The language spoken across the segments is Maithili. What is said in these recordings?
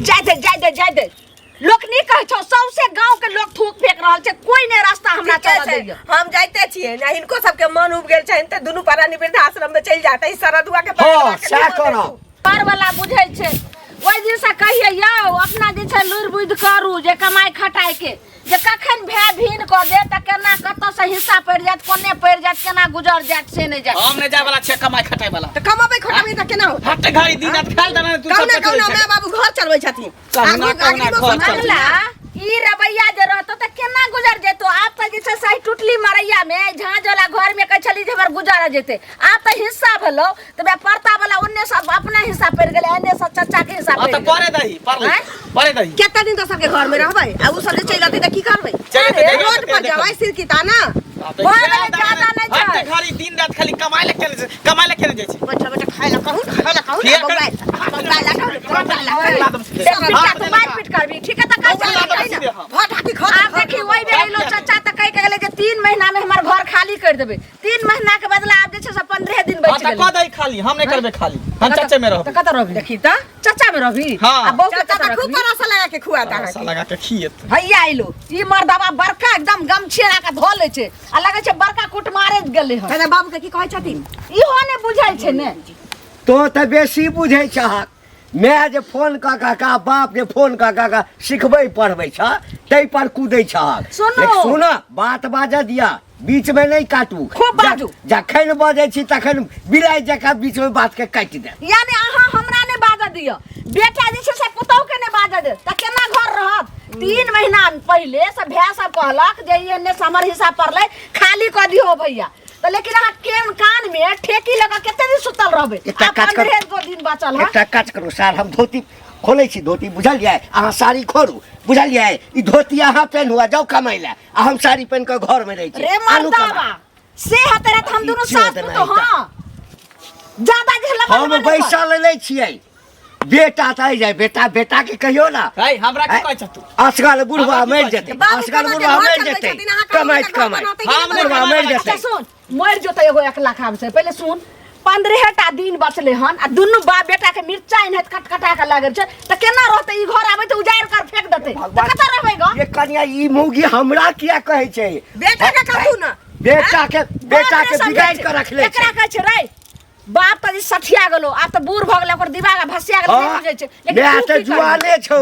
जाय दे जाय दे जाय दे। लोक नहीं कहै छौ, सौंसे गांव के लोग थूक फेंक रहल छै, कोई नहीं रास्ता हमरा ठीके चलऽ छै, दैया। हम जाइते छियै ना, हिनको सबके मन उब गेल छनि तऽ दुनू प्राणी वृद्धाश्रम में चलि जाते, ई शरदुआ के हँ, बगलवा के सएह निमन करब। देखू। पर वाला बुझै छै, ओहि दिन से कहिए यौ अपना जे छै लुरि बुद्धि करू जे कमाइ खटाइ के, जे कखन भए भीन कऽ दे तऽ केना कतऽ से हिस्सा पड़ि जायत, कोने पड़ि जायत, केना गुजर जायत से नहि जायत। हम नहि जाय वाला छियै कमाइ खटाइ वाला। तऽ कमाबै खटाबै तऽ केना होतै? हट घड़ी दिन रात खायल देना तू सब कहुना कथी कहुना छै? माय बाबू घर चलबै छथिन। कहुना आगू- कहुना आगू घर मे चलबै। अगला ई रवैया जे रहतो तऽ केना गुजर जेतो? आब तऽ जे छै सही टुटली मरैया में झाँझ वाला घर में कहै छली जे हमर गुजर जेतै, आब तऽ हिस्सा भेलौ तऽ बे परता वाला ओन्ने सब अपना हिस्सा पड़ि गेलै, एन्ने सब चचा के हिस्सा हाँ पड़ि तऽ गेलै। परे दही परले आँय? परे दही। कते दिन दोसर के घर में रहबै आ उ सब जे चलि जेतै तऽ की करबै? चलि जेतै, अरे, देखबै रोड तऽ पर देखबै। जबै सिरकिता ना। हाँ, तऽ भऽ गेलै, जादा नहि छै। हट घड़ी दिन रात खाली कमाइ लए केने छै, कमाइ लए केने जाइ छै। बैठा बैठा खाय ला कहू, खाय ला कहू ना, किया कर- बौआ बौआ ला कहू, बौआ ला कहू। देख पिटा तू मारि पीट करबी, ठीक है तऽ कहै छलै सीधे हम। भऽ ढाकी खा। आब देखी ओहि बेर अइलो चचा तऽ कहि के गेलै जे 3 महीना में हमर घर खाली कर देबै, 3 महीना के बदला आब जे छै से 15 दिन हाँ बचि तऽ गेलै। कऽ दही खाली, हम नहि करबै खाली, हम चचे में रहबै। तऽ कतऽ रहबी? देखी तऽ चचा में रहबी? हाँ। आ बहू के चाचा कतऽ तऽ खूब रखबी? परासा लगा के खुआता रसा अहाँके। लगा के खियेत। भैया अइलो ई मर्दबा बड़का एकदम गमछी लगा के धो लै छै आ लगै छै बड़का कुटमारे गेलै हन। दादा बाबू के की कहै छथिन? इहो नहि बुझै छै ने। तो तऽ बेसी बुझै छहक। माय जे फोन कऽ कऽ का बाप जे फोन कऽ कऽ का सिखबै पढ़बै छ ताहि पर कूदै छहक। सुनू। लेकिन सुन, बात बाजऽ दिअ, बीच में नहि काटू। खूब बाजू। जखन बजै छी तखन बिलाइ जकाँ बीच में बात के काटि दे। यानी अहाँ हमरा नहि बाजऽ दिअ, बेटा जे छै से पुतहु के नहि बाजऽ दे, तऽ केना घर रहत? 3 महीना पहिले से भाय सब कहलक जे ई एन्ने से हमर हिस्सा पड़लै, खाली कऽ दियौ भैया, तऽ लेकिन अहाँ केन कान में ठेकी लगा कते दिन सुतल रहबै? एकटा आब काज करू। 15 गो दिन बचल हँ। एकटा काज करू सार, हम धोती खोलै छी, धोती बुझलियै, अहाँ साड़ी खोलू बुझलियै, ई धोती अहाँ पेन्हू आ जाउ कमाइ लए, आ हम साड़ी पहिन कऽ घरमे रहै छी। रे आनू कमाइ। मर्दाबा से हते रहे तऽ हम दुनू ई सास छियै पुतोह, हँ ज्यादा जे लबा हम लबा नहि कर। बैसल नहि छियै, बेटा तऽ आइ जाय, बेटा बेटा के कहियो ना। है हमरा की कहै छ तू? असगर बुढ़वा हमरा की मरि कहै जेतै, बाबू असगर कमा के बुढ़वा घर मरि चलबै जेतै छथिन, अहाँ कमा कमाइत के घर कमाइत बनौतै हम नहि बुढ़वा मरि अच्छा जेतै। सुन, मरि जेतै एगो 1 लाख आबै छै, पहिले सुन, 15 टा दिन बचले हन आ दुनू बाप बेटा के मिर्चा एनाहित कटकटा के लागल छै, तऽ केना रहतै? ई घर आबै तऽ उजाड़ि कर फेंक देतै, तऽ कतऽ रहबै ग? ये कनिया ई मौगी हमरा किया कहै छै? बेटा के कहू ना। बेटा के, बेटा के बाप रे, बिगाड़ि के रखले छै। एकरा कहै छै रे बाप तऽ जे सठिया गेलो, आब तऽ बूढ़ भऽ गेलै, ओकर दिमाग भसिया गेलै, नहि हाँ, बुझै छै। लेकिन मैं तू तऽ की करबही? जुआने छौ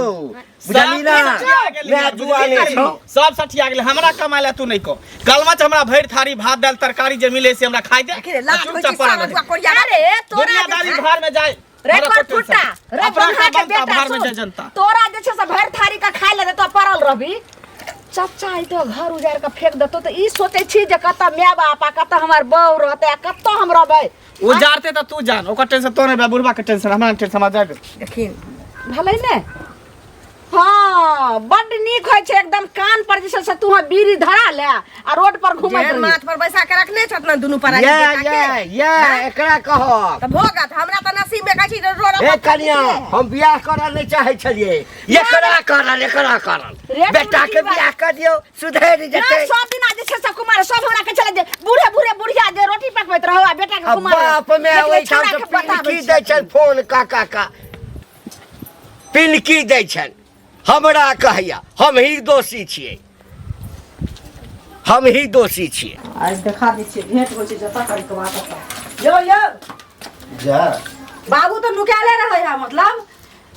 बुझली ना, सब सठिया गेली, मैं जुआने बुझली छौ। सब सठिया गेलै, हमरा कमाय लए तू नहि कह। कलमच हमरा भरि थारी भात दालि तरकारी जे मिले से हमरा खाइ दे। देखी रे, लाज आ होइ छै चुपचाप पड़ा सारा रहे। दुआ कोरिया। अरे तोरा दुनियादारी जे भार में जाए। रे हमरा पर कोई टेंशन फुटा, नहीं। रे अपना बन्हा के बनता, बेटा भार में सुन। जाए जनता। तोरा जे छै से भरि थारी के खाइ लए देतो पड़ल रहबी। चचा ई तो घर उजाड़ि के फेंक देतो, तऽ ई सोचै छी जे कतऽ माय बाप आ कतऽ हमर बहू रहतै आ कतऽ हम रहबै। उजाड़ते तऽ तू जान, ओकर टेंशन तो नहीं बा, बुढ़बा के टेंशन, हमरा टेंशन, हमरा जाए दे। देखिन। भेलै ने? हाँ, बड्ड नीक होइ छै एकदम कान पर जे छै से तू बीड़ी धरा ले आ रोड पर घुमैत जेहन रही। माथ पर बैसा के रखने छथ ना दुनू परानी ये बेटा के। ये ये एकरा कहक। तऽ भोगत, हमरा तऽ नसीब में कहै छी जे रोड ए पर कनिया, हम बियाह करऽ नहि चाहै छलियै, एकरा करल, एकरा करल, रे बेटा के टुटकी बा- बियाह कर दियौ सुधरि ना, जेतै। सब दिना जे छै से कुमार सब हमरा के छलै जे बूढ़े बूढ़े बुढ़िया जे रोटी पकबैत रहो आ बेटा के आ कुमार बाप में लेकिन ओहिठाम छौड़ा से के बताबै पिनकी छै। दै छनि फोन काका का, पिनकी दै छनि हमरा कहैया हम ही दोषी छियै, हम ही दोषी छियै। आज देखा दै छियै, भेंट होइ छै जतऽ करी के बात ओतऽ। यौ यौ जा बाबू तऽ नुकायले रहै है, मतलब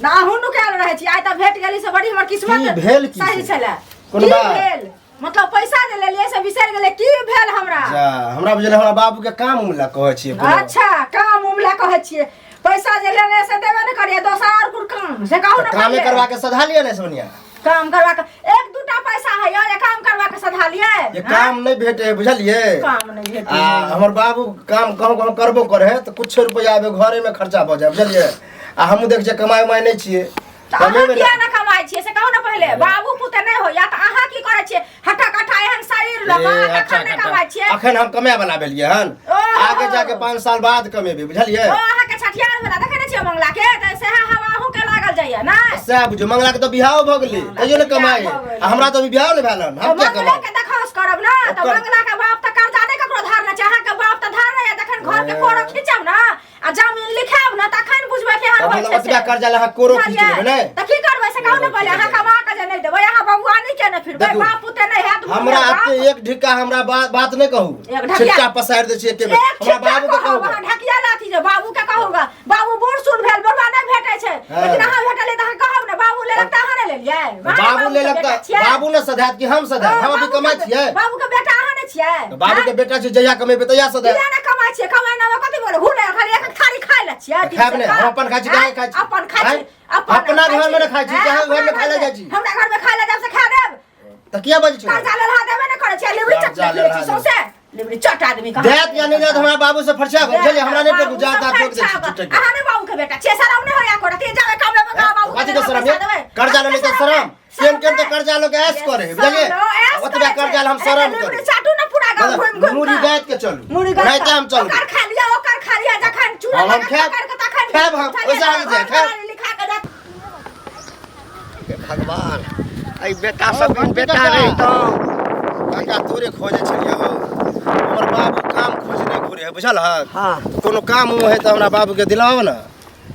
ना अहूँ नुकायल रहै छी, आइ तऽ भेट गेली से बड़ी हमर किस्मत की भेल की सही से? छलै। कोनो की बात? भेल मतलब पैसा जे लेलियै से बिसरि गेलै, की भेल हमरा? जा हमरा बुझल हमरा बाबू के काम उम ला कहै छियै कोनो। अच्छा काम उम ला कहै छियै, पैसा जे लेने से देबे ने करियै, दोसर और कुछ काम से कहू तऽ ना कामे पहिले। करवा के सधा लिअ ने सोनिया। काम करवा के एक दूटा पैसा है यौ, जे काम करवा के सधा लियै। ये काम नहीं भेटे है बुझलियै? काम नहीं भेटे। आ हमर बाबू काम कहूँ कहूँ करबो करे है तऽ कुछ रुपया आबे घरे में खर्चा भऽ जाए बुझलियै? आ हमहूँ देख छियै कमाइ उमाइ नहि छियै। तऽ अहाँ कमेबे किया ने। नहि कमाइ छियै से कहू ने पहिले। बाबू पुते नहि होइया तऽ अहाँ की करै छियै? हट्टा कट्ठा एहन शरीर लऽ कऽ ए, अहाँ हट्टा कखन नहि कट्ठा। कमाइ छियै? अखन हम कमाय वाला भेलियै हन, ओहो। आगे जाके 5 साल बाद कमेबै बुझलियै? ओ अहाँके छठियार वाला देखै नहि छियै मंगला के, तऽ सएह हवा अहूँ के लागल जाइया ने? सएह बुझियौ, मंगला के तऽ बियाहो भऽ गेलै तैयो ने कमाइ, बियाह भऽ गेलै। आ हमरा तऽ अभी बियाहो नहि भेल हन, हम तऽ किया मंगले कमाउ? के देखौस करब ने, तऽ ओकर- मंगला के बाप तऽ कर्जा नहि ककरो धारने छै, अहाँके बाप तऽ धारने यऽ, जखन घर के कोरो खींचब ने आ जमीन लिखायब ने तखन बुझबै केहन तऽ होइ मतलब छै ओतबा से। कर्जा लए अहाँ कोरो खींच लेबै ने? तऽ की करबै? से कहू ने पहिले अहाँ कमा के जे नहि देबै अहाँ बबुआनी के ने फिरबै देखू, बाप पुते नहि हैत हमरा बाप। एते एक ढिक्का हमरा बात नहि कहू एक ढकिया- छिट्टा पसारि दै छियै एके बेर एक हमरा छिट्टा बाबू के कहब, कहू अहाँ ढकिया लाथी जे बाबू के कहूगा बाबू बूढ़ सूढ़ भेल बरुआ नहि भेटै छै हाँ। लेकिन अहाँ भेटलै तऽ अहाँ कहब ने बाबू लेलक तऽ अहाँ नहि लेलियै बाबू लेलक तऽ बाबू ने सधायत कि हम सधायत हम अभी कमाइ छियै बाबू के बेटा अहाँ नहि छियै बाबू के बेटा छै जहिया कमेबै तहिया सधायत किया नहि कमाइ छियै कमाइ ना कथी बोले हुले खाली एक थारी खाइ ले छियै तऽ खायब नहि, हम अपन खाइ छी, कहाँ खाइ छी? अपन खाइ छी आँय? अपना घरमे नहि खाइ छी, कहाँ घरमे खाइ लए जाइ छी? हमरा घरमे खाइ ले जाब से खा देब तऽ किया बजै छी कर्जा लेलहा देबे नहि करै छियै लिबरी चट कर्जा लिखले लेलहा छी सौंसे लिबरी चट आदमी कहाँ देत या नहि देत हमरा बाबू से फरछा करू बुझलियै हमरा नहि टेकू जा ता ठोक दै छी चुटकी अहाँ नहि बाबू के बेटा छियै शरम नहि होइया करत जाबे कमेबे कहाँ बाबू कथी के शरम ये? कर्जा लेले तऽ शरम केन केन तऽ कर्जा लोक ऐश करे है बुझलियै ओतबे कर्जा हम शरम करे चाटू ना पूरा गाँव घुमि घुमि मुरी गायत के चलू मुरी गायत राइते हम चलू ओकर खा लिया ओकर खा लिया जखन चूड़ा हम खायब खायब हम ओइसे आगे जाय खायब लिखा के जात भगवान एहि बेटा सब बिन बेटा रहितहुँ काका तोरे खोजे छलियै हौ हमर बाबू काम खोजने घुरे है बुझल हक हाँ। कोनो काम उम है तऽ हमरा बाबूके दिलाओ ने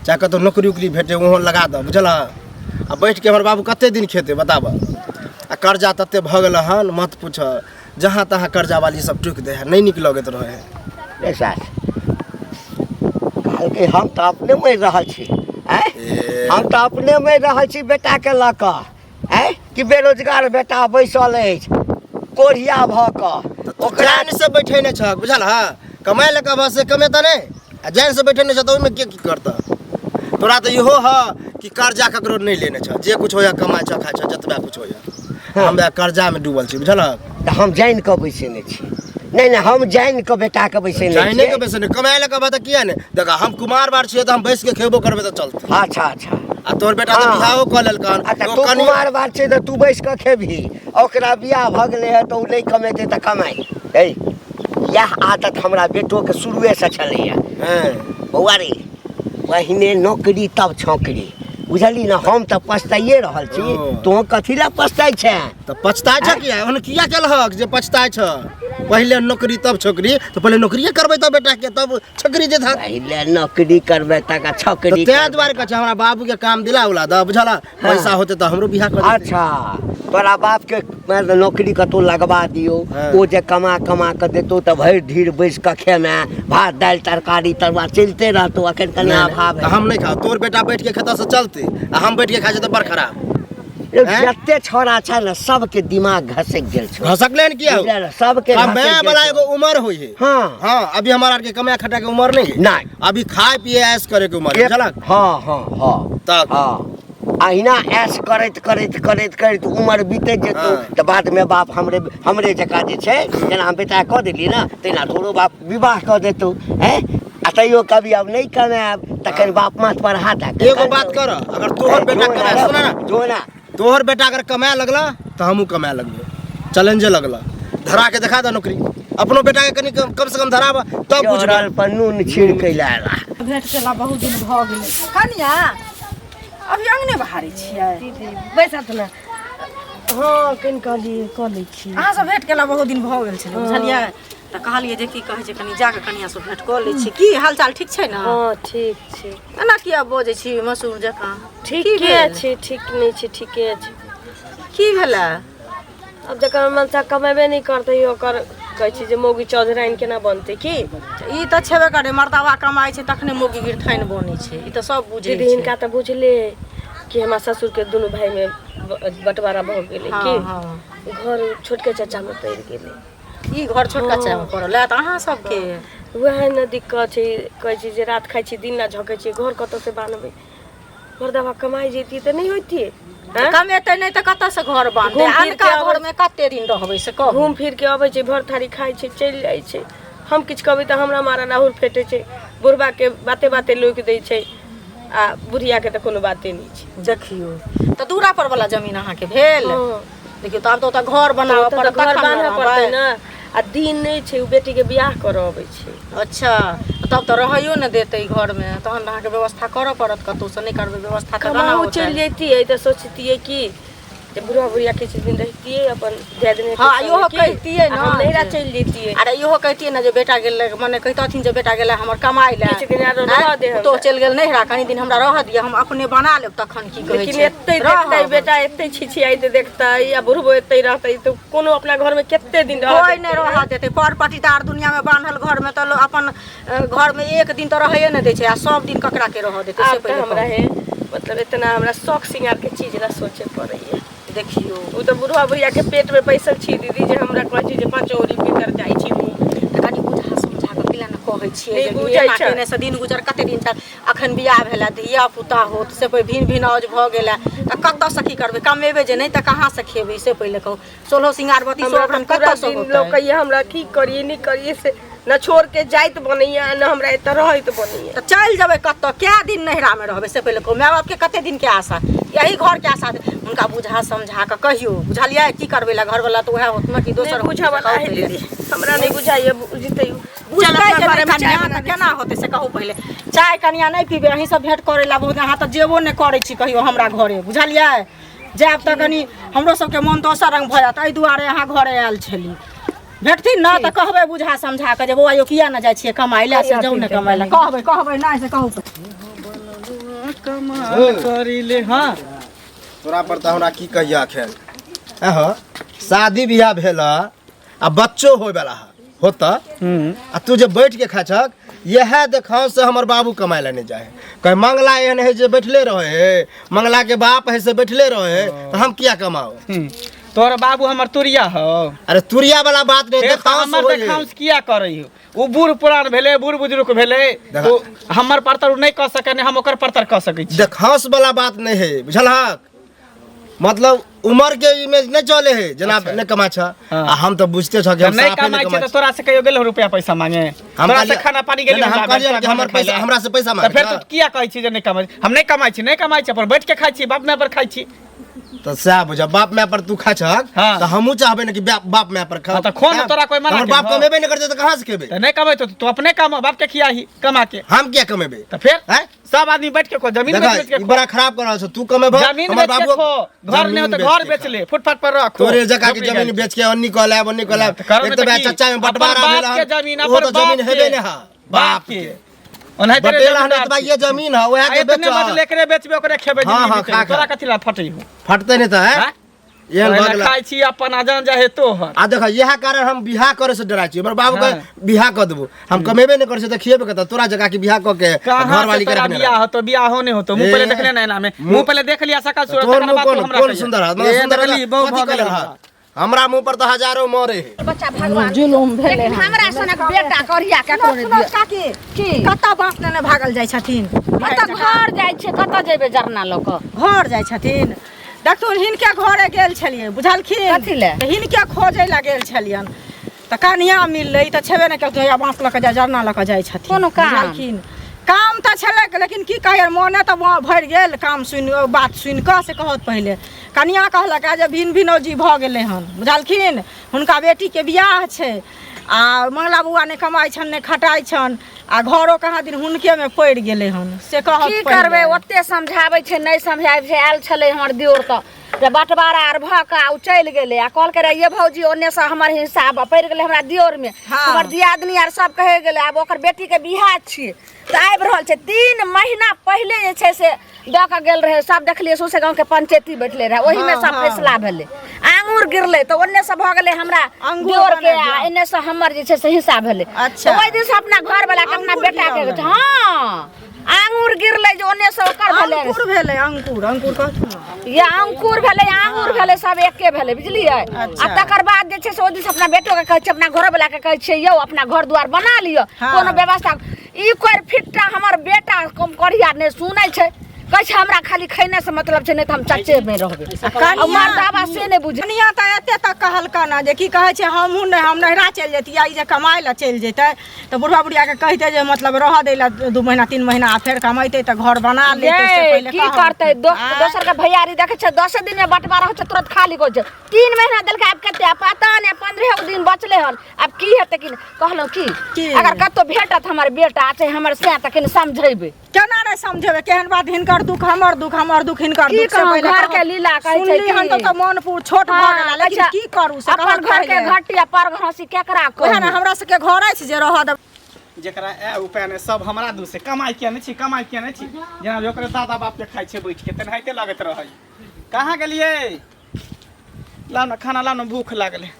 चाहे कतहु नौकरी उकरी भेटे ओहो लगा दऽ बुझल हक आ बैठ के हमर बाबू कते दिन खेतै बताबऽ आ कर्जा तते भऽ गेल हन मत पूछ जहाँ तहाँ कर्जा वाली सब टोकि दै है नहि नीक लगैत रहै है रे सास कहलकै हम तऽ अपने मरि रहल छी आँय ए। हम तऽ अपने मरि रहल छी बेटाके लऽ कऽ आँय कि बेरोजगार बेटा बैसल अछि कोढ़िया भऽ कऽ ओकरा से बैठे नहि छह बुझल हँ कमाइ लए कहबह से कमेतऽ नहि आ जान से बैठे नहि छह तऽ ओहिमे के की करतऽ तोरा तऽ इहो हऽ कि कर्जा ककरो नहि लेने छह जे कुछ होइए कमाइ छह खाइ छह जतबा कुछ होइए हम वएह कर्जामे डूबल छी बुझल हँ तऽ हम जानि कऽ बैसेने छी नहि नहि हम जानि कऽ बेटाके बैसेने जाने के छियै बैसे नहि कमाइ लए कहबह तऽ किया नहि देख हम कुमार बार छियै तऽ हम बैस के खेबो करबै तऽ चलतै अच्छा अच्छा आ तोहर बेटा तऽ हाँ। बियाहो कऽ लेलकन अच्छा ओ तू कनि कुमार बात छै तऽ तू बैस कऽ खेबही ओकरा बियाह भऽ गेलै हँ तऽ ओ नहि कमेतै तऽ कमाइ है इएह आदत हमरा बेटोके शुरुएसँ छलैए हँ बौआ रे पहिने नौकरी तब छौकरी बुझली ने हम तऽ पछताइए रहल छी ओ। तोँ कथी लए पछताइ छेँ तऽ पछताइ छ किया ओहन किया केलहक जे पछताइ छ पहिले नौकरी तब छोकरी तऽ पहिले नौकरिए करबै तब बेटाके तब छोकरी जे था पहिले नौकरी करबै तकर तऽ छौकरी ताहि करबै। दुआरे कहै छै हमरा बाबूके काम दिला उला दऽ बुझल पैसा होतै तऽ हमरो बियाह कऽ देतै। अच्छा तोरा बापके मतलब नौकरी कतहु लगबा दियौ हाँ। ओ जे कमा कमा कऽ देतौ तऽ भरि धीर बैस कऽ खेमे भात दालि तरकारी तरुआ चलिते रहतौ अखन कनि नहि, नहि, अभाव तऽ हम नहि खाउ तोर बेटा बैठ के खेता से चलते आ हम बैठ के खाइ छियै तऽ बड़ खराब है हैं? जते छौड़ा छै ने सबके दिमाग घसकि गेल छौ घसकले हन किया बुझलियै ने? सबके घसकि कमाए गेल वाला छौ। एगो उम्र होइ है हाँ हाँ अभी हमारा आर के कमाए खटा के उम्र नहीं है नहीं। अभी खाए पिए ऐश करे के उम्र है बुझलक हाँ हाँ हाँ तब हाँ अहिना ऐश करैत करैत करैत करैत उमर बीतैत जेतौ हाँ। तऽ बादमे बाप हमरे हमरे जकाँ जे छै जेना हम बेटा कऽ देलियै ने तहिना तोरो बाप विवाह कऽ देतौ हैं आ तैयो कभी अब नहि कमायब तखन बाप माथ पर हाथ दए कऽ एगो बात कर अगर तोहर बेटा कमाए सुना ना जो ना तोहर बेटा अगर कमाए लगला तऽ हमहूँ कमाए लगबै चैलेंजे लगला धरा के देखा दे नौकरी अपनो बेटा के कनी कम से कम धराब तब बुझबै चोरल पर नून छिड़कै लए आएला भेंट केला बहुत दिन भऽ गेलै कनिया अभी अंगने बहारै छियै दीदी बैसत ने हँ कनि कहलियै कऽ लै छी अहाँ सब भेंट केला बहुत दिन भऽ गेल छलै बुझलियै तऽ कहलियै जे की कहै छै कनि जाकऽ कनिया से भेंट कऽ लै छी की हालचाल ठीक छै ने हँ ठीक छै एना किया बजै छी मसूर जकाँ ठीके छै ठीक नहि छै ठीके छै की भेलै आब जकर मनसा कमेबे नहि करतै ओकर कहै छै जे मौगी चौधराइन केना बनतै की ई तऽ छेबे करै मर्दावा कमाइ छै तखने मौगी गिरथाइन बनै छै ई तऽ सब बुझै दीदी छै हिनका तऽ बुझले कि हमरा ससुरके दुनू भाइमे बँटवारा भऽ गेलै हँ की हँ घर छोटके चाचामे पड़ि गेलै ई घर छोटका चाचामे पड़ल है तऽ अहाँ सबके वएह ने दिक्कत छै कहै छै जे रात खाइ छी दिन ना झकै छी घर कतऽसँ बान्हबै मर्दाबा कमाइ जैतियै तऽ नहि होइतियै आँय? कमेतै नहि तऽ कतऽसँ घर बान्हतै घूम फिर अनका के अबै- घरमे कते दिन रहबै से कहू घूम फिर के अबै छै भर थारी खाइ छै चलि जाइ छै हम किछु कहबै तऽ हमरा मारा राहुल फेटै छै बुढ़बाके बाते बाते लोकि दै छै आ बुढ़ियाके तऽ कोनो बाते नहि छै देखियौ तऽ दूरा पर वाला जमीन अहाँके भेल हँ। देखियौ तऽ आब तऽ ओतऽ घर बनाबऽ ओतऽ तऽ पड़त घर तखन ने बान्हऽ पड़तै रहबै ने आ दिन नहि छै ओ बेटीके बियाह करऽ अबै छै अच्छा तब तऽ रहैयो ने देतै घरमे तहन तऽ अहाँके व्यवस्था करऽ पड़त कतहुसँ नहि करबै व्यवस्था तऽ केना कमाओ होतै चलि जैतियै तऽ सोचतियै कि जे बुढ़वा बुढ़िया किछु दिन रहितियै अपन दियादनी हाँ, इहो कहितियै ने हम ने नैहरा जे- चलि जैतियै। अरे इहो कहितियै ने जे बेटा गेलै, मने कहितथिन जे बेटा गेलै हमर कमाइ लए, किछु दिन आरो रहऽ दे हमरा। तो चलि गेल नैहरा, कनि दिन हमरा रहऽ दिअ, हम अपने बना लेब तखन की कहै लेकिन छै। एते रहब। देखतै बेटा, एते छिछियाइत देखतै आ बुढ़बो एते रहतै तऽ कोनो अपना घरमे कते दिन रहऽ कोइ देतै? नहि रहऽ देतै। पर पटीदार दुनियामे बान्हल घरमे तऽ लोक अपन घरमे एक दिन तऽ रहैए नहि दै छै, आ सब दिन ककरा के रहऽ देतै से आब तऽ पहिले हमरा कहू। हे मतलब इतना हमरा शौक सिंगार के चीज ला सोचे पड़ैया। देखियौ ओ तऽ बुढ़वा बुढ़िया के पेट में बैसल छी दीदी, जे हमरा कहै छी जे पाँच औरी भीतर जाइ छी मुँह। तऽ कनि बुझा समझा कऽ किला ने कहै छियै नहि जे बुझै एना छै। केने से दिन गुजर कते दिन तक, अखन बियाह भेला, धिया पुता होत, से भिन भिनौज भऽ गेला तऽ कतऽसँ की करबै? कमेबै जे नहि तऽ कहाँसँ खेबै से पहिले कहू। सोलहो सिंगार बत्ती हमरा सोलह तऽ पूरा कतऽसँ दिन होतै? लोक कहिया हमरा की करिए नहि करिए से न छोड़ के जाइत बनैया न हमरा एतऽ रहैत बनैया। तऽ चलि जेबै कतऽ? कए दिन नैहरामे रहबै से पहिले कहू। माय बापके कते दिनके आशा, यही घरके आशा। हुनका बुझा समझा कऽ कहियौ, बुझलियै? की करबै ला घरवला तऽ उएह होत ने कि दोसर नहि बुझऽवला है दीदी, हमरा नहि बुझाइए, बुझतै उ। चल बुझतै अपना जे घरेमे नहि चाय कनिया बना तऽ केना होतै से कहू पहिले। चाय कनिया नहि पीबै, अहीं सब भेंट करै ला बहुत, अहाँ तऽ जेबो नहि करै छी कहियो हमरा घरे, बुझलियै? जायब तऽ कनि हमरो सबके मोन दोसर रंग भऽ जायत, एहि दुआरे अहाँ घरे आयल छली। भेटथिन ने तऽ कहबै बुझा समझा कऽ जे बौआ यौ किया ने जाइ छियै कमाइ लए, से जाउ ने कमाइ लए, कहबै कहबै नहि से कहू। करी ले। हाँ तोरा पर तऽ हमरा की कहिया अखन एह शादी बियाह भेल ह आ बच्चो होय वाला है होता आ तू जे बैठ के खाइ छक, इएह देखाव से हमर बाबू कमाए ला नहीं जाए है। कहे मंगला एहन है जे बैठले रहे है, मंगला के बाप है से बैठले रहे है, तो हम किया कमाओ? तोहर बाबू हमर तुरिया हो। अरे तुरिया वाला बात नहीं, फेर तऽ देखाव से हमर होय है। देखाउस किया करै हो? ओ बूढ़ पुरान भेलै, बूढ़ बुजुर्ग भेलै, देखा। ओ हमर परतर ओ नहि कऽ सकै, नहि हम ओकर परतर कऽ सकै छी। देखाउस वाला बात नहीं है, बुझलहक? मतलब उम्र के इमेज नहीं चले है जेना नहीं कमा छ। हाँ। आ हम तो बुझते छ कि हम नहि साफे कमाइ नहीं छियै कमा तऽ तोरा से कहियो गेल रुपया पैसा मांगे? हम तोरा से कहलियै- खाना पानी गेली नहि, हम कहलियै कि हमर पैसा, हमरा से पैसा तऽ मांगे। फेर तू किया कहै छी जे नहि कमाइ? हम नहि कमाइ छी, नहि कमाइ छी, अपन बैठ के खाइ छी, बाप माय पर खाइ छी। तऽ सएह बुझ, बाप माय पर तू खाइ छहक हाँ। तऽ हमहूँ चाहबै ने कि बाप माय पर खाउ। हाँ, तऽ खो ने, तोरा कोइ मना हमर बाप केलकौ? कमेबे नहि करतै तऽ कहाँ से खेबै? तऽ नहि कमेतौ तऽ तू अपने कमा, बाप के खियाही कमा के। हम किया कमेबै? तऽ फेर आँय? सब आदमी बैठ के खो, जमीन देखा, बेच बेच के ई खो। बड़ा खराब कर रहल छौ। तू कमेबह जमीन हमर बेच के बाबू खो, घर नहि हो तऽ जमीन घर बेच के बेच खा। ले, फुटपाथ पर रखो। तोरे जगह के झोपड़ी जमीन गाड़ी। बेच के अन्नी कऽ लायब, अन्नी कऽ लायब। तऽ करो एक ने तऽ तऽ वएह की? चच्चा में अपन बंटवारा बाप भेल के हन, जमीन, ओहो अपन तऽ जमीन बाप हेबे के। नहि है बाप के ओनाहिते रे बटेला हन जमीनदार एतबा छी। ये जमीन है, वएह आ के एतने बेच। बदले एकरे बेचबे, ओकरे खेबै। हाँ, जिंदगी हाँ, बीतै। खा, खा। तोरा कथी ला फटै हो? फटतै नहि तऽ है आँय? एहन भऽ ओहिना गेलै। खाइ छी अपन आ जान जाहे तोहर। आ देख, इएह कारण हम बियाह करे से डराइ छी। हमर बाबू हाँ। के बियाह कऽ देबो, हम कमेबे नहि करै छी तऽ खिएबे कतऽ? तोरा जगह के बियाह कऽ के कहाँ घर वाली से के तोरा रखने बियाह रह। होतो? बियाह होने होतो। मुँह ए, पहिले देखले ना एना में, मुँह पहिले देख लिया सकल सूरत, तोहर तकर मुँह बाद तू कोन हमरा कोन कहिया। सुंदर है? ए, सुंदर देखली, बहु कथी भऽ गेल कहल हमरा। हमरा मुँह पर तऽ हजारो मरे है। बच्चा भगवान जुलुम भेलै लेकिन हन। हमरा सनक बेटा करिया केकरो नहि सुनो दिअ। काकी, की? कतऽ बाँस नेने भागल जाइ छथिन? कतऽ घर जाइ छै, कतऽ जेबै जरना लऽ कऽ? घर जाइ छथिन। देखथुन, हिनके घरे गेल छलियै, बुझलखिन? कथी लए? तऽ हिनके खोजै लए गेल छलियनि तऽ कनिया मिललै तऽ छेबे नहि केलखिन। हैया बाँस लऽ कऽ जाइ, जरना लऽ कऽ जाइ छथिन। कोनो काम? बुझलखिन? काम तऽ छलै, लेकिन की कहियै, मोने तऽ भरि गेल काम सुनि, बात सुनि कऽ। से कहत पहिले कनिया कहलक जे भिन भिनौजी भऽ गेलै हन, बुझलखिन? हुनका बेटीके बियाह छै आ मंगला बौआ नहि कमाइ छनि नहि खटाइ छनि आ घरो कहाँ दिन हुनकेमे पड़ि गेलै हन, से कहत की पहिले। करबै, ओते समझाबै छै, नहि समझाबै छै। आयल छलै हमर दियोर तऽ जे बँटवारा आर भऽ कऽ आ ओ चलि गेलै आ कहलकै रे ये भौजी, ओन्नेसँ हमर हिस्सा पड़ि गेलै हमरा दियोरमे। हाँ। हमर दियादनी आर सब कहै गेलै, आब ओकर बेटीके बियाह छियै तऽ आबि रहल छै। 3 महीना पहिले जे छै से दऽ कऽ गेल रहै। सब देखलियै, सौंसे गाँवके पंचायती बैठले रहै, ओहिमे हाँ, सब हाँ। फैसला भेलै। आंगुर गिरलै तऽ ओन्नेसँ भऽ गेलै हमरा अंगूर दियोरके बना आ दियौ। एन्नेसँ हमर जे छै से हिस्सा भेलै। अच्छा। तऽ ओहि दिनसँ अपना घरवला के अपना अंगूर बेटा के गिरल। हाँ, आंगुर गिरलै जे ओन्नेसँ ओकर भेलै। अंकुर भेलै, अंकुर, अंकुर कहथुन ने। या अंकुर भेलै, आंगुर भेलै, सब एके भेलै, बुझलियै? अच्छा। आ तकर बाद जे छै से ओहि दिनसँ अपना बेटोके कहै छियै, अपना घरोवला के कहै छियै, यौ अपना घर दुआर बना लिअ। हाँ। कोनो व्यवस्था ई कोइ फिट्टा हमर बेटा कम करिया नहि सुनै छै। कहै छै हमरा खाली खैने से मतलब छै, नहि तऽ हम चच्चे मे रहबै। आ मर्दाबा से नहि बुझै। कनिया तऽ एते तक कहलकन हँ जे की कहै छै, हमहूँ नहि, हम नैहरा चलि जैतियै, ई जे कमाइ लए चलि जैतै तऽ बुढ़वा बुढ़ियाके कहितै जे मतलब रहऽ दै लए 2 महीना 3 महीना आ फेर कमैतै तऽ घर बना लेतै, से यै, पहिले की कहब। करतै? दोसर के भैयारी देखै छै, 10 दिन मे बँटवारा होइ छै, तुरंत खाली करै छै। 3 महीना देलकै, आब कते पता नहि, 15 दिन बचले हन, आब की हेतै की नहि। कहलहुँ की की? अगर कतौ भेटत हमर बेटा चाहे हमर सैं तऽ कनि समझेबै। केना नहि समझेबै केहन बात हिनकर दुख हमर दुख हमर दुख हिनकर की दुख से कहूँ, पहिले घर कहू। के लीला कहै छै सुनली हन की? तऽ मन पूर छोट भऽ हाँ, गेला लेकिन अच्छा, की करू से अपन कहत घर के पहिले। घटी आ पर घसी केकरा ओएह ने कहू हमरा सबके घर अछि जे रहऽ देबै जेकरा ए उपाय नहि सब हमरा दूसे कमाइ किया नहि छी कमाइ किया नहि छी जेना जे ओकरे दादा बाप के खाइ छै बैठ के तेनाहिते लगैत रहै कहाँ गेलियै लाउ ने खाना लाउ ने भूख लागल है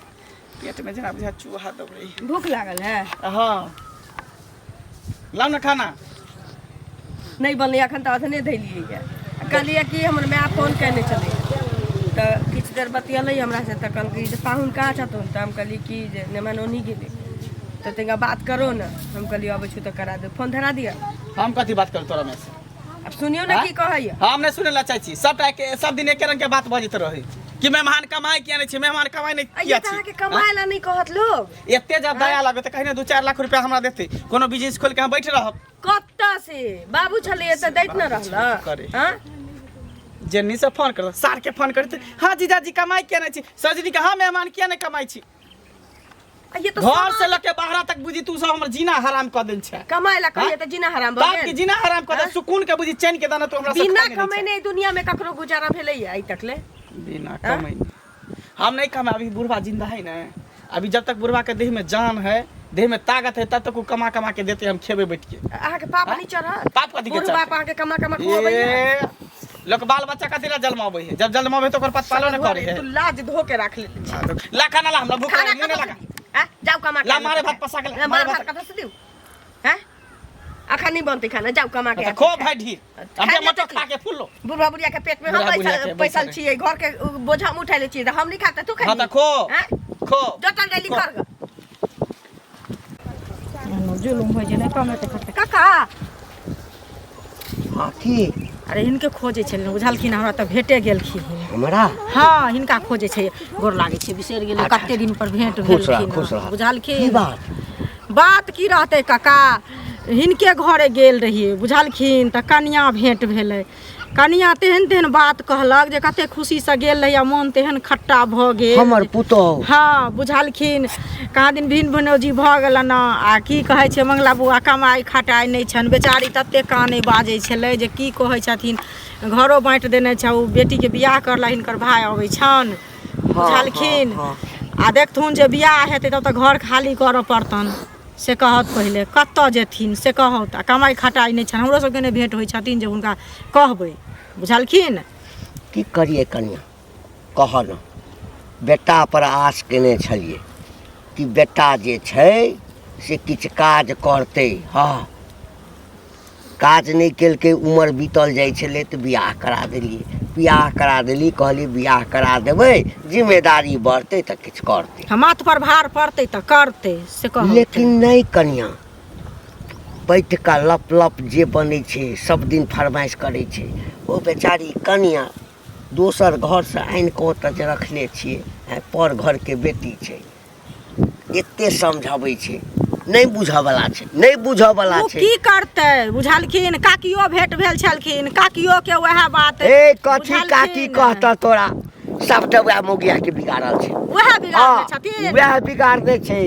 पेट में जेना बुझा चूहा दौड़ै भूख लागल है हँ लाउ ने खाना नहि बनलै एखन तऽ अधने धैलियै कहलियै कि हमर माय फोन केने छलै तऽ किछु देर बतियलै हमरासँ तऽ कहलकै जे पाहुन कहाँ छथुन तऽ हम कहलियै कि जे नेमान ओन्ही गेलै तऽ तनिका बात करो ने हम कहलियै अबै छी तऽ करा देब फोन धरा दिअ हम कथी बात करू तोरा में से आब सुनियौ ने की कहैया हम नहि सुनै लए चाहै छी सबटा के सब दिन एके रंग के बात बजैत रहै कि मेहमान कमाइ किया नहि छै मेहमान कमाइ नहि अइए किया तऽ छै अहाँके कमाइ लए नहि कहत लोग एते जब दया लागत तऽ कहिने 2-4 लाख रुपया हमरा देतै कोनो बिजनेस खोलि के हम बैठ रहब कतऽ से बाबू छलैया तऽ दैत ने रहल करे। हँ जेन्नी से फोन कर सार के फोन करते हाँ जीजाजी कमाइ किया नहि छी सजनी के हाँ मेहमान किया नहि कमाइ छी अइए तऽ घर से लके बाहर तक बुझी तू सब हमर जीना हराम कऽ देल छै कमाइ लए कहिए तऽ जीना हराम भऽ बाप के गेल जीना हराम कऽ दे सुकून के बुझी चैन के दाना तू हमरा से बिना खाइ नहि दै कमेने ई दुनिया में ककरो गुजारा भेलैया आइ तक ले छै। बिना कमेने हम नहीं कमाए अभी बुढ़वा जिंदा है ना अभी जब तक बुढ़वा के देह में जान है देह में ताकत है तब तक वो कमा कमा के देते हम खेबे बैठ के अहाँके पाप नहीं चढ़त पाप कथी के बुढ़ चढ़तै? बाप अहाँके कमा कमा खुअबैया ए, लोक बाल बच्चा कथी ला जन्माबै है जब जन्माबै तो ओकर पालो न करे है तू लाज धो के राख ले छी ला खाना ला हमरा भूख खाना लागल मुंह कतऽ न लगा से दियौ? आँ? जाउ कमा के ला आनू मारे तऽ भात पसा के ला, ला, मारे मार भात भात कतऽ से दियौ हैं अखन नहीं बनतै खाना जाउ कमा के तो आनू। खो भाई ढीर हम खाय मटो लेतै खा के फूल लो बुढ़वा बुढ़िया के पेट में हम बुढ़ा बुढ़िया बैसल के बैसल बैसल छियै घर के बोझा हम उठा ले छियै तऽ हम नहीं खाते तू खा हाँ तो खो खो जतन डेली खो। कर ग जुलुम होइ छै नहि कमेतै खटतै काका हँ की अरे हिनके खोजै छलियै बुझलखिन हमरा तऽ भेटे गेलखिन हमरा हँ हिनका खोजै छै गोर लागै छै बिसरि गेलियै अच्छा, कते दिन पर भेंट खुश रह भेलखिन खुश रह बुझलखिन की बात बात की रहतै काका हिनके घरे गेल रहियै बुझलखिन तऽ कनिआँ भेंट भेलै कनिआँ तेहन तेहन बात कहलक जे कते खुशीसँ गेल रहियै मोन तेहन खट्टा भऽ गेल हमर पुतोहु हँ बुझलखिन कहाँ दिन भिन भिनौजी भऽ गेलनि आ की कहै छै मंगला बौआ कमाइ खटाइ नहि छनि बेचारी ततेक कानै बाजै छलै जे की कहै छथिन घरो बाँटि देने छै ओ बेटीके बियाह करला हिनकर भाय अबै छनि बुझलखिन आ देखथुन जे बियाह हेतै तब तऽ घर खाली करऽ पड़तनि से कहत पहिले कतऽ जेथिन से कहत आ कमाइ खटाइ नहि छनि हमरो सबके नहि भेंट होइ छथिन जे हुनका कहबै बुझलखिन की करियै कनिया कहऽ ने बेटा पर आस केने छलियै कि बेटा जे छै से किछु काज करतै हँ काज नहि केलकै उमर बीतल जाइ छलै तऽ बियाह करा देलियै बियाह करा देली कहलियै बियाह करा देबै जिम्मेदारी बढ़तै तऽ किछु करतै आ माथ पर भार पड़तै तऽ करतै से कहत लेकिन नहि कनिया बैठ कऽ लप लप जे बनै छै सब दिन फरमाइश करै छै ओ बेचारी कनिया दोसर घरसँ आनि कऽ ओतऽ जे रखने छियै आँय पर घरके बेटी छै एते समझाबै छै नहि बुझऽवला छै नहि बुझऽवला ओ छै की करतै बुझलखिन काकियो भेंट भेल छलखिन काकियो के वएह बात ए कथी काकी बुझलखिन। कहता तोरा सबटा वएह मौगिया के बिगाड़ल छै वएह बिगाड़ने हँ, छथिन वएह बिगाड़ने छै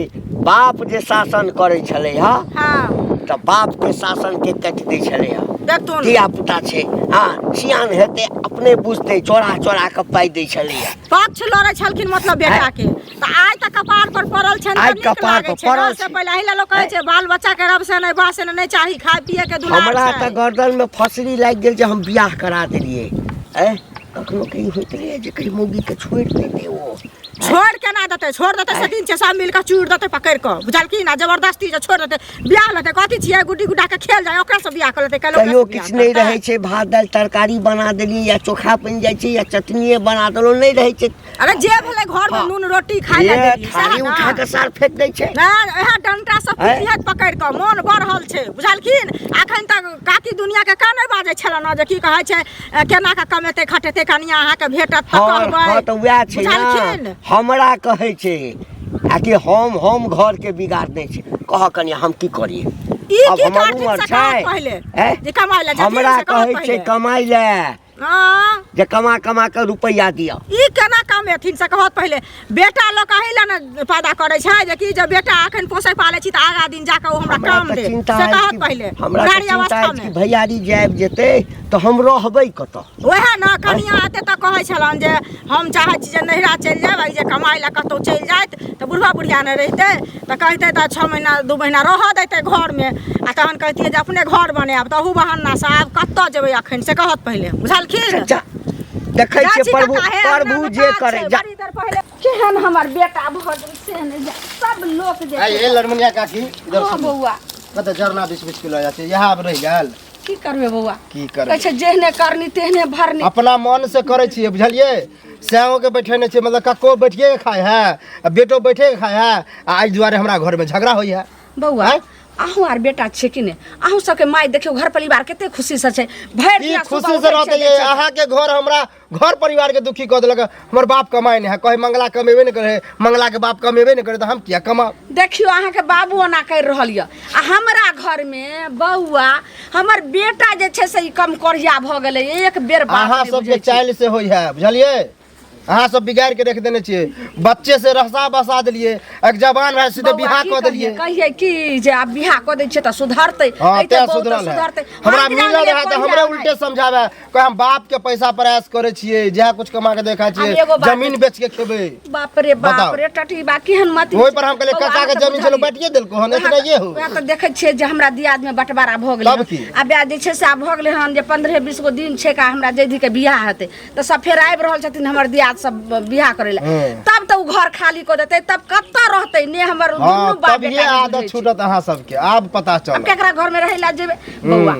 बाप जे शासन करै छलै हँ हँ तऽ बाप के शासन के काटि दै छलै हँ देखथुन धिया पुता छै हँ सियान हेतै अपने बुझतै चोरा चोरा कऽ पाइ दै छलैया पक्ष लड़ै छलखिन मतलब बेटा के तऽ आइ तऽ कपार पर पड़ल छनि आइ तऽ नीक कपार लागै पर छै पड़ल ने, से छै। पहिले एहि लए लोक कहै छै बाल बच्चा के रब से नहि बाह से नहि चाही खाय पिए के दुलार हमरा छै तऽ गर्दन में फसरी लागि गेल जे हम बियाह करा देलियै ऐ कखनो के ई होइत रहै जे कहीं मौगी के छोड़ि देतै ओ छोड़ केना देतै छोड़ देतै से दिन छै सब मिल कऽ चूड़ देतै पकड़ि कऽ बुझलखिन आ जबरदस्ती जे छोड़ देतै बियाह लेतै कथी छियै गुड्डी गुड्डा के खेल जाय ओकरा से बियाह कऽ लेतै काल्हि कहियो ओकरा से बियाह किछु नहि करतै। रहै छै भात दालि तरकारी बना देलियै या चोखा बनि जाइ छै या चटनिए बना देलहुँ नहि रहै छै अरे जे भेलै घर में हाँ। नून रोटी खाय लए ए, देलियै सएह थारी ने। उठा कऽ सार फेंक दै छै ना इएह डंटा सब आँय? पिटिहत पकड़ि कऽ मोन बढ़ल छै बुझलखिन अखन तक काकी दुनिया के काने बाजै छल ने जे की कहै छै ए, केना कऽ कमेतै खटेतै कनिया अहाँके भेटत तऽ हँ कहबै हँ तऽ वएह छै बुझलखिन ने हमरा कहै छै आ कि हम घर के बिगाड़ने छी कह कनिया हम की करियै ई अब की हमर करथिन उमर से कहत छै पहिले ऐं? जे कमाइ लए जेथिन हमरा से कहत कहै छै पहिले। कमाइ लए हँ जे कमा कमा कऽ रुपैआ दिअ ई केना कमे कमेथिन से कहत पहिले बेटा लोक एहि लए ने पैदा करै छै जे कि जे बेटा अखन पोसै पालै छी तऽ आगा दिन जाकऽ ओ हमरा हमरा काम तऽ देत चिन्ता से अछि कहत कि- पहिले हमरा तऽ बुढ़ारी चिन्ता अवस्था अछि कि मे भैयारी जे आबि जेतै तऽ हम रहबै कतऽ वएह ने कनिया एते तऽ कहै छलनि जे हम चाहै छी जे नैहरा चलि जायब आ ई जे कमाइ लए कतहु चलि जाइत तऽ बुढ़बा बुढ़िया नहि रहितै तऽ कहितै तऽ छओ महीना दू महीना रहऽ दैतै घरमे आ तहन कहितियै जे अपने घर बनायब तऽ अहू बहानासँ आब कतऽ जेबै अखन से कहत पहिले बुझलखिन जा देखै जाइ छियै छी प्रभु काका, हे, प्रभु अंगनामे जे काज करै छै, जा बड़ी देर पहिले केहन हमर बेटा भऽ गेल से नहि जा सब लोक जे आइ ए लड़मुनिया काकी इधर हँ सुनू बौआ कतऽ जरना 20 20 किलो जाइ छै इएह आब रहि गेल की करबै बौआ की कहै करबै छै जेहने करनी तेहने भरनी अपना मन से करै छियै बुझलियै सएहो के बैठेने छियै मतलब कक्को बैठिए के खाइ है आ बेटो बैठे के खाइ है आ एहि दुआरे हमरा घरमे झगड़ा होइ है बौआ आँय? अहूँ आर बेटा छियै कि नहि अहूँ सबके माय देखियौ घर परिवार कते खुशी से छै भरि की दिना सुबह खुशी से उठै रहते छै, ये अहाँके घर हमरा घर परिवार के दुखी कऽ देलक हमर बाप कमाइ नहि है कहे मंगला कमेबे नहि करे मंगला के बाप कमेबे नहि करे तऽ हम किया कमाब देखियौ अहाँके बाबू ओना करि रहल यऽ आ हमरा घरमे बौआ हमर बेटा जे छै से ई कम कोढ़िया भऽ गेलै एक बेर बात अहाँ नहि सबके बुझै छै। चालि से होइ है बुझलियै अहाँ सब बिगाड़ के रख देने छियै बच्चे से रहसा बसा देलियै एक जवान भाई सीधे बौआ, बियाह की कऽ देलियै कहियै की जे आब बियाह कऽ दै छियै तऽ सुधरतै हाँ एहिते तें बहुत तऽ सुधरल है सुधरतै हमरा हम मिलल जानिए है तऽ कोढ़िया हमरे है। उल्टे समझावे कहे हम बाप के पैसा पर ऐश करे छियै जएह कुछ कमा के देखा छियै आब एगो बात- जमीन बेच के खेबै बाप रे बाप बताउ। रे टटी बा केहन मति ओहि पर हम कहलियै, बौआ, काका के अहाँ तऽ जमीन छलै, बुझलियै। बाँटिए देलको हन, एतना ये हो। वएह तऽ देखै छियै जे हमरा दियाद में बंटवारा भऽ गेलै तब की? आब वएह जे छै से आब भऽ गेलै हन जे 15 20 गो दिन छै का हमरा जैधी के बियाह हेतै तऽ सब फेर आबि रहल छथिन हमर दियाद सब बियाह करै लए तब तऽ ओ घर खाली कऽ देतै तब कतऽ रहतै ने हमर हाँ दुनू बाप तब ये बेटा नहि आदत बुझै छै। छूटत अहाँ सबके आब पता आब चलत केकरा घरमे रहै लए जेबै बौआ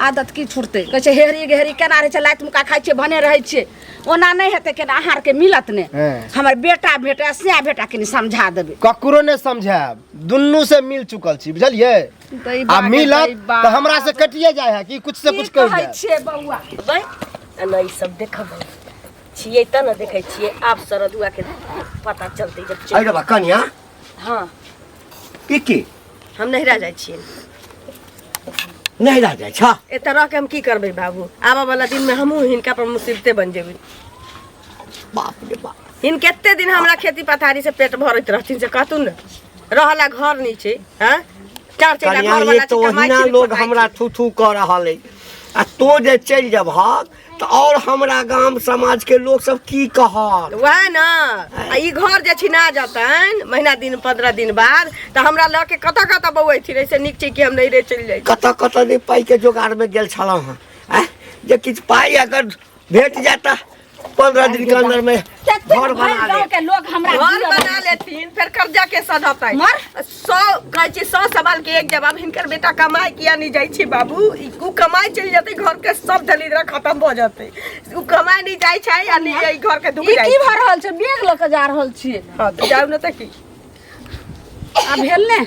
आदत की छूटतै कहै छै हेरी गेहरी केना रहै छै लाति मुक्का खाइ छियै भने रहै छियै ओना नहि हेतै केना अहाँ आरके मिलत नहि हँ। हमर बेटा भेटा सिया बेटा कनि समझा देबै ककरो नहि समझायब दुनू से मिल चुकल छी बुझलियै दैबा आ गे मिलत दैबा। तऽ हमरा से कटिए जाइ है कि कुछ से की कुछ कहि कहै जाय छियै बौआ बै आ ने ई सब देखबै छियै तऽ ने देखै छियै आब सरदुआके पता चलतै जब अरे बा कनिया हँ ई की हम नैहरा जाइ छियै नैहरा जाइ छ एतऽ रह के हम की करबै बाबू आबऽ वाला दिनमे हमहूँ हिनका पर मुसीबते बनि जेबै बाप रे बाप हिन कते दिन हमरा खेती पथारी से पेट भरैत रहथिन से कहतुन ने रहला घर नहि छै हँ चार चैला कनिया घर ये वाला तो छै कमाइ ओहिना छी लोग पकाइ हमरा छी। थू थू कऽ रहल अइ आ तो जे चलि जेबहक तऽ आओर हमरा गाम समाज के लोग सब की कहत वएह ने आ ई घर जे छिना जेतनि महीना दिन 15 दिन बाद तऽ हमरा लऽ के कतऽ कतऽ बौऐथिन एहिसँ नीक छै कि हम नैहरे चलि जाइ छी। कतऽ कतऽ नहि पाइके जोगाड़मे गेल छलहुँ हँ आँय जे किछु पाइ अगर भेट जाय तऽ 15 दिन के अंदर में कते घर भरि बना गाँव लेब के लोग हमरा घर दिअ बना लेथिन फेर कर्जा के सधतै मर। 100 कहै छी 100 सवाल के एक जवाब हिनकर बेटा कमाय किया नहीं जाइ छै बाबू ई उ कमाय चलि जेतै घर के सब दलिद्रा खत्म भऽ जेतै उ कमाय नहीं जाइ छै आ नहीं ई घर के दुख ई जाइ की भऽ रहल छै बैग लऽ के जा रहल छियै हँ तऽ जाउ ने तऽ की आब भेल ने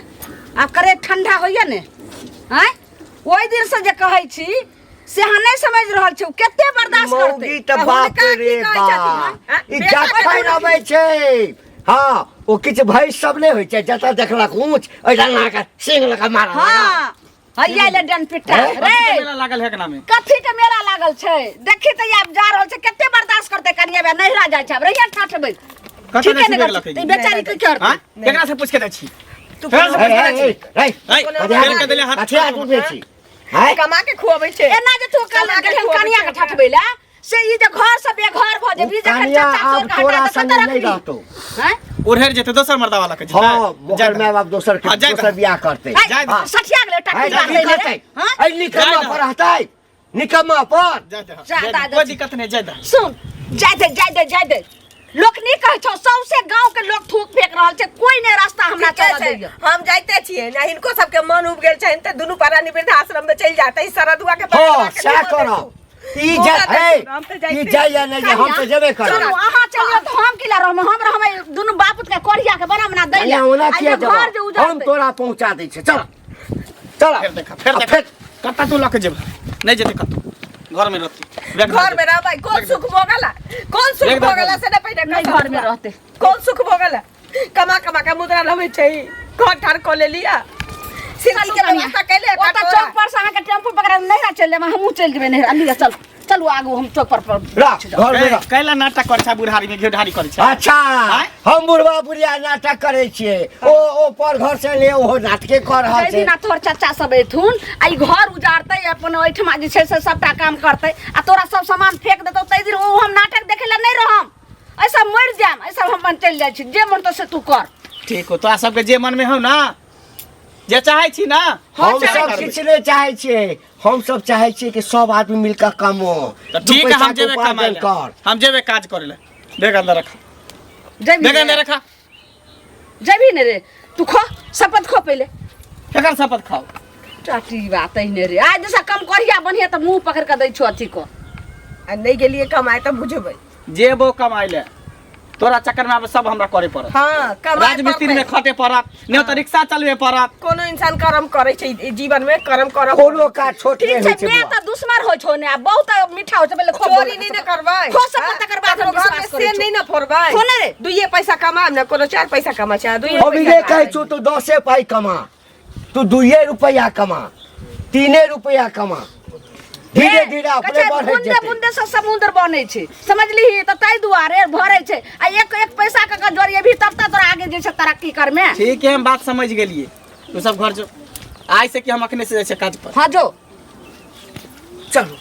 आब करे ठंडा होइया ने आँय ओहि दिन से जे कहै छी से अहाँ नहि समझ रहल छी ओ कते बर्दाश्त करतै मौगी तऽ तऽ बाप हुनका की रे कहै बाप छथिन, आँ? ई बेटा के जखन अबै छै हँ ओ किछु भैंस सब नहि होइ छै जतऽ देखलक ऊँच ओहि लगा सिंह लगा मारऽ लागल। हँ हैया ले डन पिट्टा हैं? रे मेला लागल है नामे कथी के मेला लागल छै देखी तऽ आब जा रहल छै कते बर्दाश्त करतै कनिया बे नहिरा जाइ छै आब रहिया ठाठबै कतऽ ठीके जाइ छी नहि बेग करतै लऽ के? ई बेचारी की करतै हाँ केकरा से पूछ के जाइ छी तू फेर से पूछ के जाइ छी ए, ए, ए, ए, कथी फेर के देले हाथ कथी हाथ उठबै छी हैं? कमा के खुअबै छै एना जे तू कल कमा के गेलहन खुअबै कनिया छै के ठठबै लए से ई जे घर से बेघर भऽ जेबही जखन कनिया चचा आब चोर के तोरा हटा संगे तऽ नहि रखबी रहतौ हैं उड़हेर जेतै दोसर मर्दा वाला के जेतै हँ ओकर माय बाप दोसर के हाँ, जाय दोसर बियाह करतै है, जाय दे। हाँ। सठिया गेलै है, टट्टी की मारतै रे करतै हाँ? ऐ निकम्मा जाय दे। पर रहतै निकम्मा पर जाय दे, जा, जाय दे, दादा कोई जी। दिक्कत नहीं जाय दे सुन जाय दे जाय दे जाय दे लोक नहीं कहै छौ सौंसे गांव के लोग थूक फेंक रहल छै कोई नहीं रास्ता हमरा ठीके चलऽ छै, दैया हम जाइते छियै ना हिनको सबके मन उब गेल छनि तऽ दुनू प्राणी वृद्धाश्रम में चलि जाते सरदुआ के हँ बगलवा के सएह देबो करब देखू। ई जा मौका ए देखू, हम तऽ ई जाइते जाइया नहि जे हम तऽ जेबे करब चलू अहाँ चलियौ तऽ हम की ला रहब हम रहबै दुनू बापूत के कोढ़िया के बना बना दै कनिया ओना किया घर जे जेबह हम उजड़तै तोरा पहुंचा दै छियै चल चल फेर देखा फेर देखा कतऽ तू लऽ के जेबह नहि जेतै कतौ घर में रहतै घर में रहबै कोन सुख भोगला कोन सुख एकदम। भोगला से नहि पहिने नहीं घर में रहते कोन सुख भोगला कमा कमा के मुद्रा लबै छै घर ठार कऽ लेलिया सिंघी के व्यवस्था कैले ओतऽ चौक पर से अहाँके टेम्पू पकड़ा नैहरा चलि जायब हमहूँ चलि जेबै नैहरा लिअ चल चलू आगू हम चौक पर पर रह घर में रह कैला नाटक करै छै बुढ़ारी में घेढारी करै छै अच्छा आँय? हम बुढ़वा बुढ़िया नाटक करै छियै ओ ओ पर घर से ले ओहो नाटके कर रहल जाहि छै दिना तोहर चाचा सब एथुन आ ई घर उजारतै अपन ओहिठमा जे छै से सबटा काम करतै आ तोरा सब सामान फेंक देतौ ताहि दिन ओ हम नाटक देखै लए नहि रहम ऐसा मरि जायब ऐसा हम अपन चलि जाइ छी जे मन तो से तू कर ठीक हो तोरा सबके जे मन में हो ना जे चाहै छी ना हम चाहे सब करबै। किछु नहि चाहै छियै हम सब चाहै छियै कि सब आदमी मिलकर कमो तऽ दू ठीक है पैसा हम के जेबै कमाइ उपार्जन लए कर हम जेबै काज करै लए देख अंदर रखा जेबही देख अंदर ने रखा जेबही ने रे तू खो शपथ खो पहिले केकर शपथ खाओ टाटी बात ने रे आज जैसा कम करिया बढ़िया तऽ मुंह पकड़ के दै छौ अथी को आ नहि गेलियै कमाए तऽ बुझबै जेबो कमाइ लए तोरा चक्कर में आब सब हमरा करे पड़त हाँ कमाए राजमिस्त्री में पड़तै। खटे पड़त नहीं तो रिक्शा चलबे पड़त कोनो इंसान कर्म करै छै ई जीवन में कर्म करऽ कोनो काज छोट ठीक नहि छै होइ छै मैं बौआ। तऽ दुश्मन होइ छौ ने आ बहुत मीठा होइ छै पहिले खो चोरी नहि ने करबै खो सब तकर बाद हम ककरो घर में विश्वास से करै नहि ने फोड़बै खो ने रे। दुइये पैसा कमाब ने कोनो चार पैसा कमा छै दुइये हम पैसा इहे कहै छौ तू दसे पाइ कमा तू दुइये रुपैआ कमा तीने रुपैआ कमा धीरे धीरे अपने बढ़ैत बूंदे जेतै बूंदे से समुद्र बनै छै समझलिही तऽ ताहि दुआरे भरै छै आ एक एक पैसा के के जोड़िएबही तब तऽ तोरा आगे जे छै तरक्की करमे ठीक है हम बात समझ गेलिए तू सब घर जो आइ से कि हम अखने से जाइ छियै काज पर हाँ जो चलू